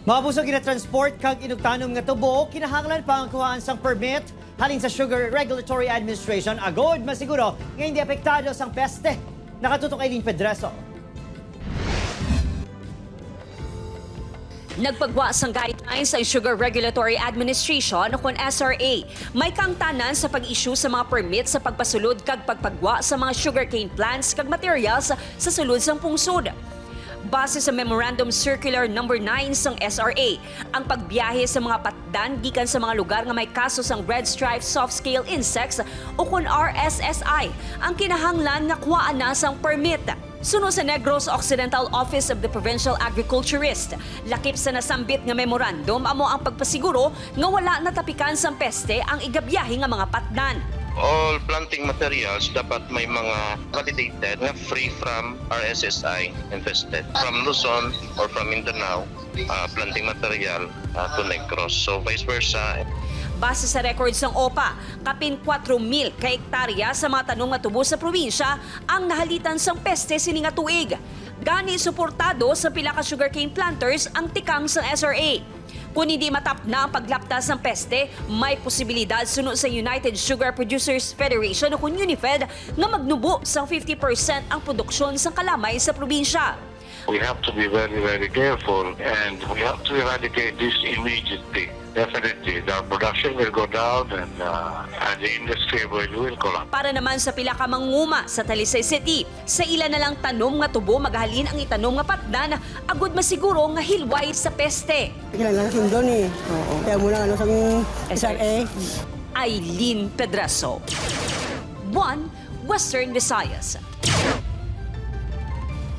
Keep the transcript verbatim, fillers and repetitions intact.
Mga kapuso, ginatransport kag inugtanom nga tubo kinahanglan pa ang kuhaan sang permit halin sa Sugar Regulatory Administration agod masiguro nga hindi apektado sang peste. Nakatutok Aileen Pedreso. Nagpagwa sang guidelines ang Sugar Regulatory Administration o kon S R A. May kaangtanan sa pag-issue sa mga permit sa pagpasulod kag pagpagwa sa mga sugarcane plants kag materials sa sulod sang pungsod. Base sa Memorandum Circular Number nine sang S R A, ang pagbiyahe sa mga patdan gikan sa mga lugar nga may kaso sang Red Stripe Soft Scale Insects o kon R S S I ang kinahanglan nga kuhaan na sang permit. Suno sa Negros Occidental Office of the Provincial Agriculturist, lakip sa nasambit nga memorandum amo ang pagpasiguro nga wala natapikan sang peste ang igabiyahe nga mga patdan. All planting materials dapat may mga validated nga free from R S S I infested. From Luzon or from Mindanao, ah, planting material, ah, to Negros. So vice versa. Base sa record sang OPA, kapin kwatro mil ka hektarya sa mga tanom nga tubo sa probinsya ang nahalitan sang peste sini nga tuig. Gani, suportado sa pila ka sugarcane planters ang tikang sang S R A. Kon hindi matapna ang paglapta sang peste, may posibilidad suno sa United Sugar Producers Federation o kon UNIFED nga magnubo sang fifty percent ang produksyon sang kalamay sa probinsya. We have to be very, very careful, and we have to eradicate this immediately. Definitely, the production will go down, and, uh, and the industry will, will collapse. Para naman sa pila ka manguma sa Talisay City, sa ila na lang tanom nga tubo magahalin ang itanom nga patdan agud masiguro nga hilway sa peste. Kinahanglan sa sundo ni. Oo. Kaya mo lang ano sa S R A. Aileen Pedraso, One Western Visayas.